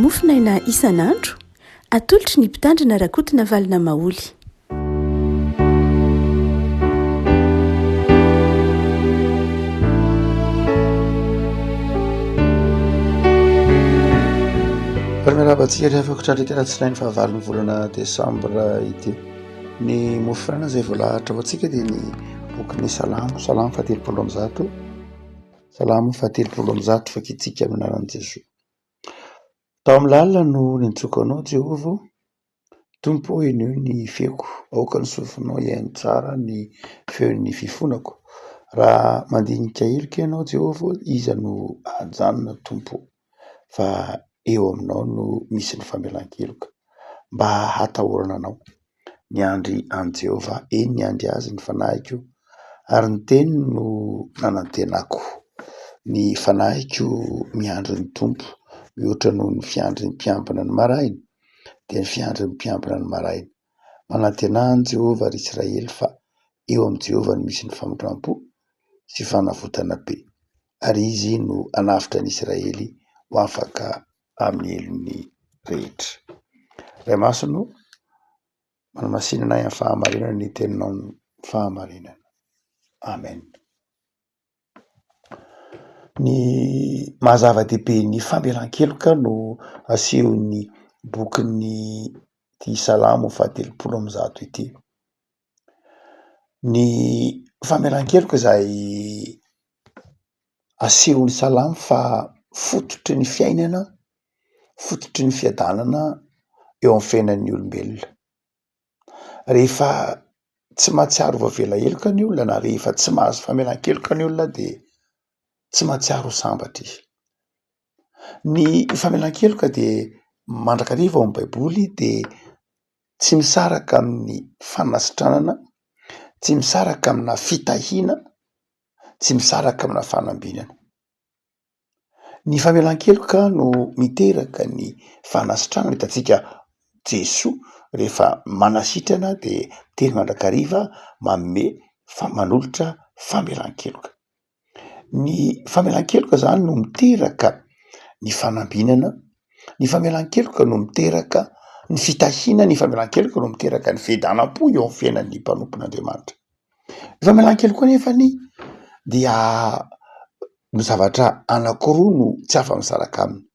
Mofonaina isan'andro, atolotry ny Mpitandrina Rakotonavalona Maholy. Faly miarahaba antsika ry havako tratra ity alatsinainy fahavalon'ny volana desambra ity. Ny mofonaina izay voalahatra ho antsika dia ny bokin'ny Salamo, Salamo fahatelopolo amby zato. Salamo fahatelopolo amby zato vakintsika amin'ny anaran'i Jesoa. Tao amin'ny lalina no niantsoako Anao Jehovah ô, Tompo ô henoy ny feoko, aoka ny sofinao hihaino tsara ny feon'ny fifonako. Raha mandinika heloka Ianao Jehovah ô, iza no hahajanona Tompo ô? Fa eo aminao no misy ny famelan-keloka, mba hatahorana Anao. Niandry an'i Jehovah, eny niandry Azy ny fanahiko, ary ny teniny no nanantenako. Ny fanahiko miandry ny Tompo mihoatra noho ny fiandry ny mpiambina ny maraina, dia ny fiandry ny mpiambina ny maraina. Manantenà an'i Jehovah, ry Israely, fa eo amin'i Jehovah no misy ny famindram-po sy fanavotana be, ary Izy no hanavotra ny Israely ho afaka amin'ny helony rehetra. Ray Masina ô, manamasina anay amin'ny fahamarinana ny teninao ny fahamarinana. Amen. Ny maha zava-dehibe ny famelan-keloka no asehon'ny bokin'ny ity salamo fahatelopolo amby zato ity. Ny famelan-keloka izay asehon'ny salamo fa fototry ny fiainana, fototry ny fiadanana eo amin'ny fiainan'ny olombelona. Rehefa tsy mahatsiaro voavela heloka ny olona na rehefa tsy mahazo famelan-keloka ny olona dia tsy mahatsiaro ho sambatra izy. Ny famelan-keloka dia mandrakariva ao amin'ny baiboly dia tsy misaraka amin'ny fanasitranana, tsy misaraka amina fitahiana, tsy misaraka amina fanambinana. Ny famelan-keloka no miteraka ny fanasitranana. Hitantsika Jesoa rehefa manasitrana dia miteny mandrakariva manome fa manolotra famelan-keloka. Ny famelan-keloka zany no miteraka ny fanambinana, ny famelan-keloka no miteraka ny fitahiana, ny famelan-keloka no miteraka ny fiadanam-po eo amin'ny fiainan'ny mpanompon'Andriamanitra. Ny famelan-keloka anefany dia ny zavatra anankiroa no tsy afa-misaraka aminy.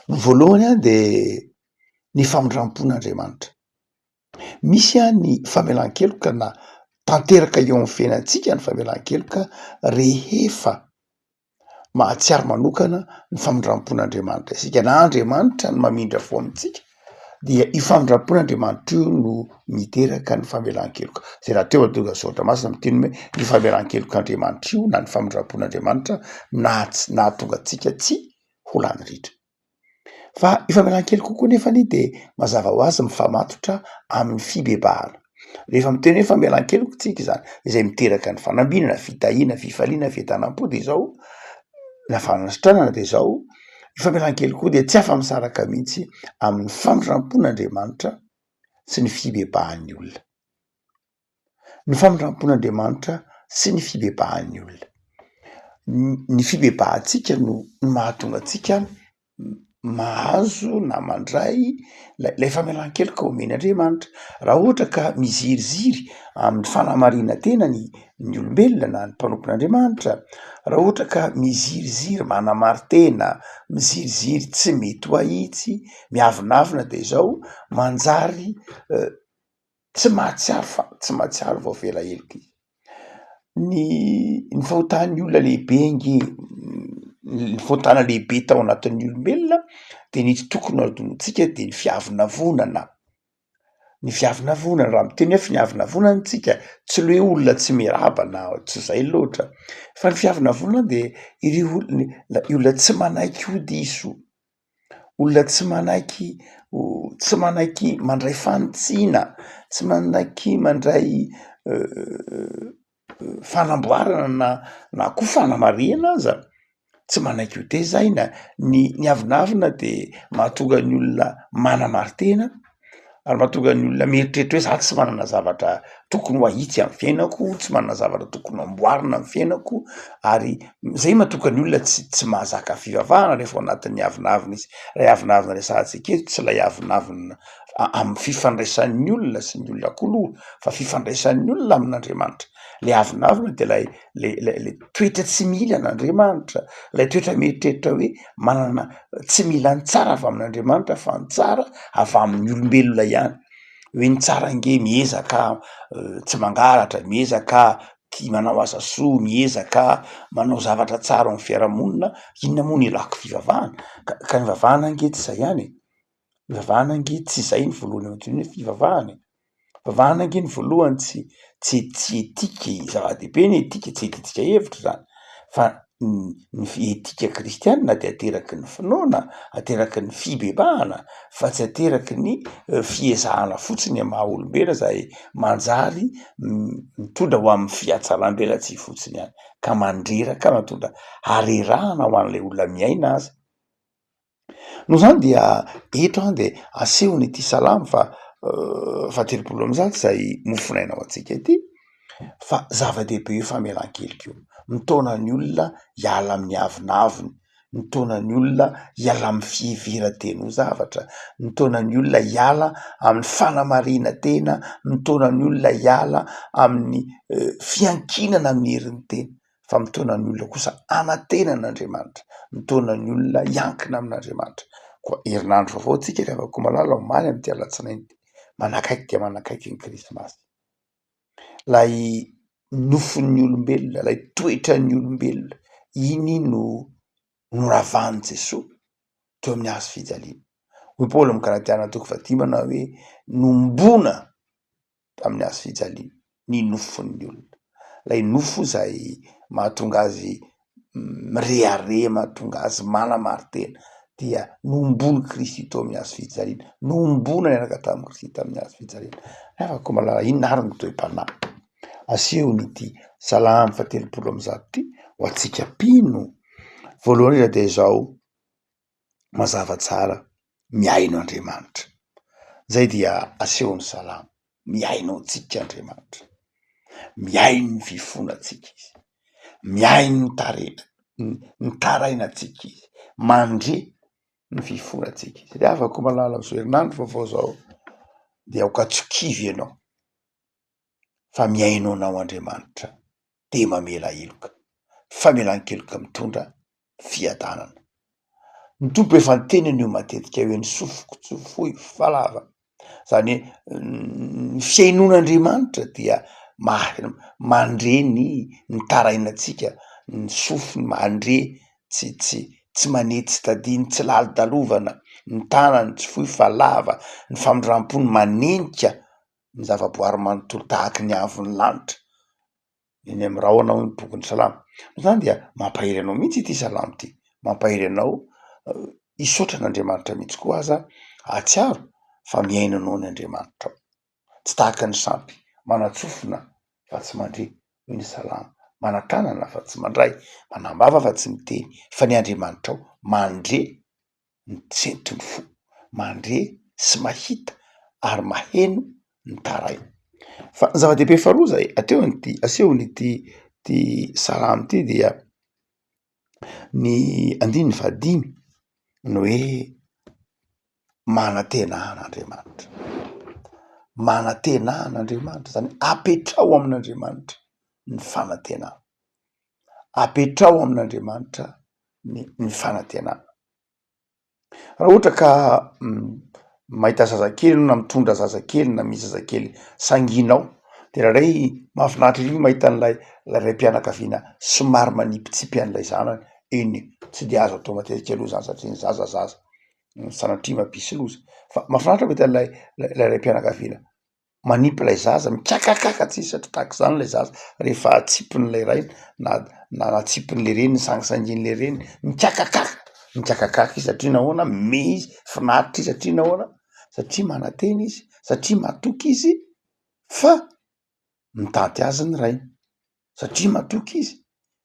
Ny voalohany an de ny famindram-pon'Andriamanitra. Misy an ny famelan-keloka na tanteraka eo amin'ny fiainantsika ny famelan-keloka rehefa mahatsiaro manokana ny famindram-pon'Andriamanitra isika, na Andriamanitra no mamindra fo amintsika dia io famindram-pon'Andriamanitra io no miteraka ny famelan-keloka, zay rahateo mahatonga ny soratra masina miteny hoe io famelan-kelok'Andriamanitra io na ny famindram-pon'Andriamanitra naha- nahatonga antsika tsy ho lany ritra. Fa io famelan-keloka koa nefany dia mazava ho azy mifamatotra amin'ny fibebahana. Rehefa miteny hoe famelan-keloka tsika izany, izay miteraka ny fanambinana, fitahiana, fifaliana, fiadanam-po de izao, na fanasitranana de izao, io famelan-keloka io dia tsy afa-misaraka mihitsy amin'ny famindram-pon'Andriamanitra sy ny fibebahan'ny olona. Ny famindram-pon'Andriamanitra sy ny fibebahan'ny olona. Ny fibebahantsika no mahatonga antsika mahazo na mandray lay famelan-keloka omen'Andriamanitra. Raha ohatra ka miziriziry amin'ny fanamarinan-tena ny ny olombelona na ny mpanompon'Andriamanitra, raha ohatra ka miziriziry manamari-tena, miziriziry tsy mety ho ahitsy, miavonavona de izao manjary tsy mahatsiaro fa tsy mahatsiaro voavela heloka izy. Ny ny fahotan'ny olona lehibe ange, ny fahotana lehibe tao anatin'ny olombelona de ny tsy tokony hadinontsika de ny fiavonavonana, ny fiavonavonana, raha miteny hoe fiavonavonana tsika tsy le hoe olona tsy miarahaba na tsy zay loatra fa ny fiavonavonana de ireo olona olona tsy manaiky ho diso. Olona tsy manaiky tsy manaiky mandray fanitsiana, tsy manaiky mandray fanamboarana na na koa fanamarihana aza, tsy manaiky ho tezaina. Ny ny avonavona de mahatonga ny olona manamari-tena. Ary mahatonga ny olona mieritreritra hoe za tsy manana zavatra tokony ho ahitsy amin'ny fiainako, tsy manana zavatra tokony ho amboarina amin'ny fiainako, ary zay mahatonga ny olona tsy tsy mahazaka fivavahana rehefa ao anatin'ny avonavona izy. Ilay avonavona resahantsika eto tsy ilay avonavona amin'ny fifandraisan'ny olona sy ny olona koa aloha fa fifandraisan'ny olona amin'Andriamanitra. Le avonavona de lay le le le toetra tsy mila an'Andriamanitra, lay toetra mieritreritra hoe manana tsy mila ny tsara avy amin'Andriamanitra fa ny tsara avy amin'ny olombelona ihany, hoe ny tsara ange miezaka aho tsy mangalatra, miezaka aho tia manao asa soa, miezaka aho manao zavatra tsara ao amin'ny fiarahamonina, inona moa no ilako fivavahana? Ka ka ny ivavahana ange tsy zay ihany e, ivavahana ange tsy zay ny voalohany antsoina hoe fivavahana e. Vavahana ange ny voalohany tsy tsy tsy etika e, zava-dehibe ny etika, tsy iadiantsika hevitra zany fa ny etika kristianina de ateraky ny finoana, ateraky ny fibebahana fa tsy ateraky ny fiezahana fotsiny amy maha olombelona zay manjary mitondra ho amin'ny fihatsaram-belatsihy fotsiny ihany ka mandreraka, mahatondra harerahana ho an'ilay olona miaina aza. Noho izany dia eto an de asehony ity salamo fa faha-130 izay mofonaina ho antsika ity fa zava-dehibe io famelan-keloka io, mitaona ny olona hiala amin'ny avonavony, mitaona ny olona hiala amin'ny fiheveran-tena ho zavatra, mitaona ny olona hiala amin'ny fanamarinan-tena, mitaona ny olona hiala amin'ny fiankinana amin'ny herin'ny tena. fa mitaona ny olona kosa hanantena an'Andriamanitra, mitaona ny olona hiankina amin'Andriamanitra. Koa herinandro vaovao tsika ry havako malala omaly amin'ity alatsinainy ity, manakaiky dia manakaiky ny krismasy. Ilay nofon'ny olombelona, ilay toetran'ny olombelona, iny no noravan'i Jesoa teo amin'ny hazo fijaliana. Hoy Paoly amin'ny Galatiana toko fahadimy manao hoe nombona tamin'ny hazo fijaliana ny nofon'ny olona. Ilay nofo izay mahatonga azy mirehareha, mahatonga azy manamari-tena dia nohomboan'i Kristy teo amin'ny hazo fijaliana, nohomboana niaraka tamin'i Kristy tamin'ny hazo fijaliana. Havako malala, inona ary ny toe-panahy asehon'ity salamo faha-130 ity ho antsika mpino? Voalohany indrindra dia izao. mazava tsara mihaino Andriamanitra, zay dia asehon'ny salamo, mihaino antsika Andriamanitra, mihaino ny fifonantsika izy, mihaino ny tare- ny tarainantsika izy, mandre ny fifonantsika izy. Ry havako malala am'zao herinandro vaovao zao de aoka tsy ho kivy ianao fa mihaino anao Andriamanitra de mamela heloka, famelan-keloka mitondra fiadanana. Ny Tompo efa niteny an'io matetika hoe ny sofiko tsy fohy fa lava, zany hoe ny fihainoan'Andriamanitra dia maha- mandre ny ny tarainantsika, ny sofiny mandre tsy tsy tsy manetsy tadiny, tsy lalodalovana, ny tanany tsy fohy fa lava, ny famindram-pony manenika ny zavaboary manontolo tahaky ny avon'ny lanitra. eny amin'ny rahona hoy ny bokin'ny salamo. Noho izany dia mampahery anao mihitsy ity salamo ity, mampahery anao hisaotra an'Andriamanitra mihitsy koa aza hahatsiaro fa mihaino anao ny Andriamanitrao. Tsy tahaka ny sampy manan-tsofina fa tsy mandre hoy ny salamo, manan-tanana fa tsy mandray, manam-bava fa tsy miteny fa ny Andriamanitrao mandre ny tsenton'ny fo, mandre sy mahita ary maheno ny taraina. Fa ny zava-dehibe faharoa zay atehon'ity asehon'ity ty salamo ity dia ny andininy fahadimy ny hoe manantena an'Andriamanitra, manantena an'Andriamanitra zany hoe apetraho amin'Andriamanitra ny fanantenana, apetraho amin'Andriamanitra ny ny fanantenana. Raha ohatra ka mahita zazakely na mitondra zazakely na misy zazakely sangianao de indraindray mahafinaritra ery mahita an'ilay ilay raim-pianakaviana somary manipitsipy an'ilay zanany, eny e, tsy de azo atao matetika aloha zany satria ny zaza zaza, sanatria mampisy loza fa mahafinaritra mahita an'ilay ilay raim-pianakaviana manipy ilay zaza, mikakakaka tsy satria tahaka izany ilay zaza rehefa atsipin'ilay rainy na na atsipin'le reniny, sangisangin'le reniny, mikakakaka, mikakakaka izy satria nahoana? Me izy, finaritra izy satria nahoana? Satria manantena izy, satria matoky izy fa mitanty azy ny rainy, satria matoky izy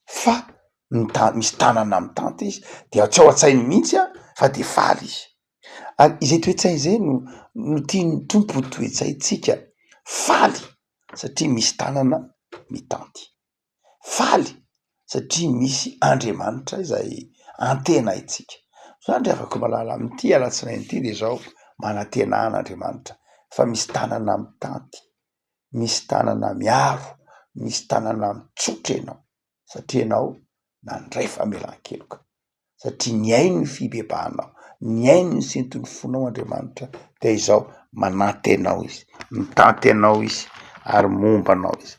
fa mita- misy tanana mitanty izy, de tsy ao an-tsainy mihitsy an fa de faly izy. Ary izay toe-tsaina izay no no tian'ny Tompo ho toe-tsaintsika, faly satria misy tanana mitanty, faly satria misy Andriamanitra izay antenaintsika. Zany ry havako malala, amin'ity alatsinainy ity de izao, manantena an'Andriamanitra fa misy tanana mitanty, misy tanana miaro, misy tanana mitsotra ianao. satria ianao nandray famelan-keloka, satria nihaino ny fibebahanao, nihaino ny sinton'ny fonao Andriamanitra, dia izao manantena anao Izy, mitanty anao Izy ary momba anao Izy.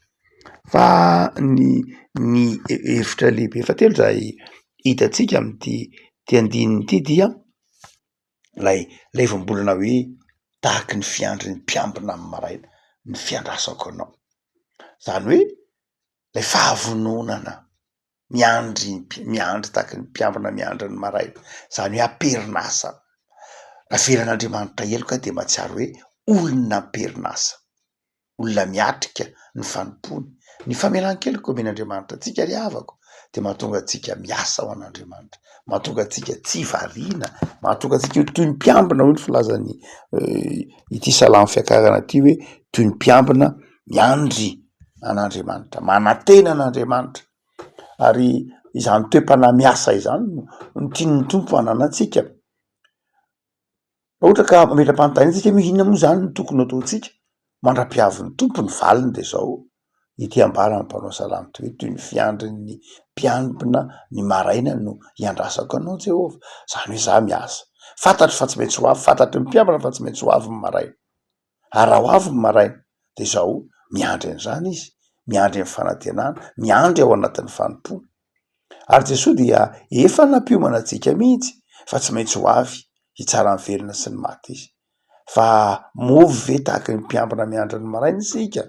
Fa ny ny hevitra lehibe fahatelo izay hitantsika amin'ity ty andininy ity dia lay lay voambolana hoe tahaky ny fiandry ny mpiambina amin'ny maraina ny fiandrasako anao, zany hoe Ilay fahavononana miandry miandry tahaky ny mpiambina miandry ny maraina, izany hoe am-perinasa. Avelan'Andriamanitra heloka dia mahatsiaro hoe olona am-perinasa, olona miatrika ny fanompoany. Ny famelan-keloka omen'Andriamanitra antsika ry havako dia mahatonga antsika miasa ho an'Andriamanitra, mahatonga antsika tsy variana, mahatonga antsika ho toy ny mpiambina hoy ny filazan'ny ity salamo fiakarana ity hoe toy ny mpiambina miandry an'Andriamanitra, manantena an'Andriamanitra ary izany toe-panahy miasa izany no no tian'ny Tompo hananantsika. Raha ohatra ka mametra-panontaniana isika hoe inona moa izany no tokony ataontsika mandra-piavin'ny Tompo, ny valiny de zao, ity ambaran'ny mpanao salamo ity hoe toy ny fiandrin'ny mpiambina ny maraina no iandrasako anao Jehovah, zany hoe za miasa, fantatro fa tsy maintsy ho avy, fantatry ny mpiambina fa tsy maintsy ho avy ny maraina. Ary raha ho avy ny maraina de izao, miandry an'izany izy, miandry amin'ny fanantenana, miandry ao anatin'ny fanompoana. Ary Jesoa dia efa nampiomana antsika mihitsy fa tsy maintsy ho avy hitsara ny velona sy ny maty izy. Fa moa ve tahaky ny mpiambina miandry ny maraina isika?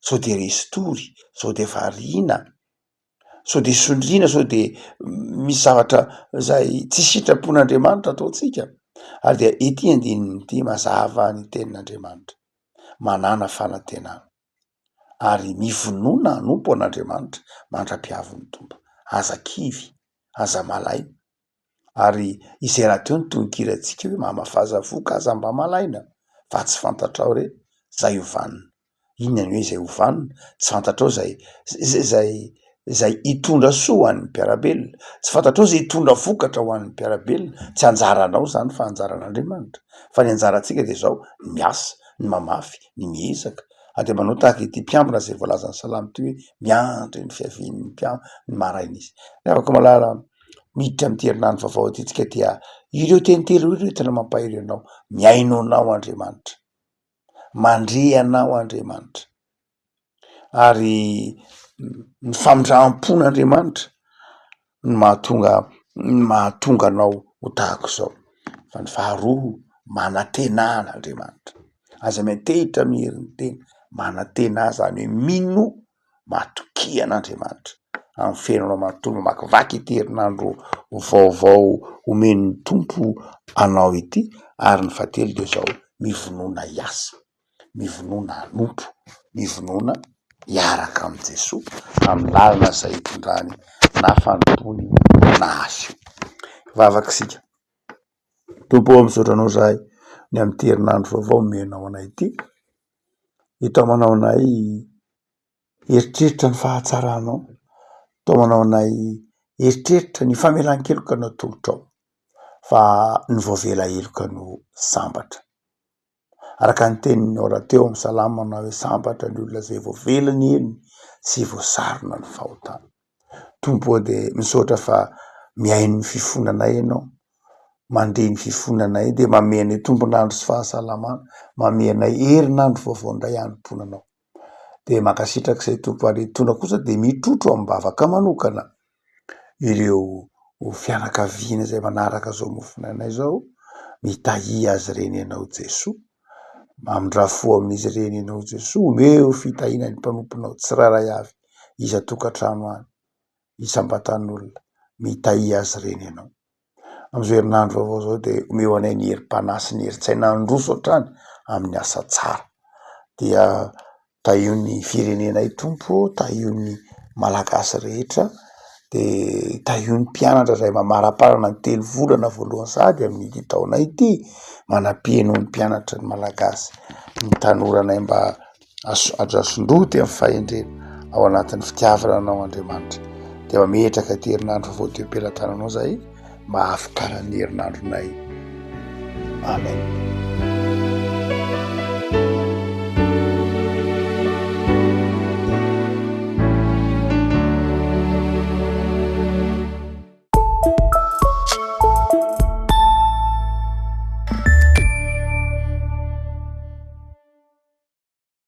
Sao de resy tory, sao de variana? Sao de sondriana, sao de misy zavatra zay tsy sitrapon'Andriamanitra ataontsika? Ary dia ity andininy ity mazava ny tenin'Andriamanitra, manàna fanantenana ary mivonona hanompo an'Andriamanitra mandra-piavin'ny Tompo. Aza kivy, aza malaina. Ary izay rahateo ny tononkirantsika hoe mamafaza voka aza mba malaina fa tsy fantatrao re zay ho vanona. Inona ny hoe izay ho vanona? Tsy fantatrao zay zay zay hitondra soa ho an'ny mpiara-belona, tsy fantatrao zay hitondra vokatra ho an'ny mpiara-belona, tsy anjaranao zany fa anjaran'Andriamanitra. Fa ny anjarantsika de zao, ny miasa, ny mamafy, ny miezaka, ary de manao tahaka ity mpiambina zay voalazan'ny salamo ity hoe miandry ny fiavian'ny mpiam- ny maraina izy. Ry havako malala, miditra amin'ity herinandro vaovao ity tsika dia ireo teny telo ireo no tena mampahery anao, mihaino anao Andriamanitra, mandre anao Andriamanitra, ary ny famindram-pon'Andriamanitra no mahatonga ny mahatonga anao ho tahaka izao, fa ny faharoa manantena an'Andriamanitra, aza miantehitra amin'ny herin'ny tena, manantena zany hoe mino Matokia an'Andriamanitra amin'ny fiainanao manontolo, mamakivaky ity herinandro vaovao omen'ny Tompo anao ity ary ny fahatelo de zao, mivonona hiasa, mivonona hanompo, mivonona hiaraka amin'i Jesoa amin'ny lalana izay hitondrany na fanompoany na asa io. Hivavaka isika. Tompo ô, misaotra anao zahay ny amin'ity herinandro vaovao omenao anay ity. Itaomanao anay hieritreritra ny fahatsaranao, itaomanao anay hieritreritra ny famelan-keloka natolotrao fa ny voavela heloka no sambatra. Araka ny teninao rahateo amin'ny salamo manao hoe sambatra ny olona izay voavela ny helony sy voasarona ny fahotany. Tompo ô dia misaotra fa mihaino ny fifonanay Ianao, mandre ny fifonanay dia manome anay tombon'andro sy fahasalamana, manome anay herinandro vaovao indray hanompoana Anao. Dia mankasitraka izay Tompo ary etoana kosa dia mitrotro amim-bavaka manokana ireo fianakaviana izay manaraka izao mofon'ainay izao, mitahia azy ireny Ianao Jesoa, mamindrà fo amin'izy ireny Ianao Jesoa, omeo fitahiana ny mpanomponao tsirairay avy isan-tokantrano any, isam-batan'olona, mitahia azy ireny Ianao. Amin'izao herinandro vaovao izao dia omeo anay ny herim-panahy sy ny herin-tsaina handroso hatrany amin'ny asa tsara. Dia tahio ny firenenay Tompo ô, tahio ny Malagasy rehetra. Dia tahio ny mpianatra izay mamaraparana ny telo volana voalohany sahady amin'ity taona ity. Manam-pino ny mpianatra ny Malagasy, ny tanoranay mba Adrasondroty amin'ny fahendrena ao anatin'ny fitiavana anao Andriamanitra. Dia mametraka ity herinandro vaovao teo am-pelatananao izahay mba hahavokaran'ny herinandronay. Amen.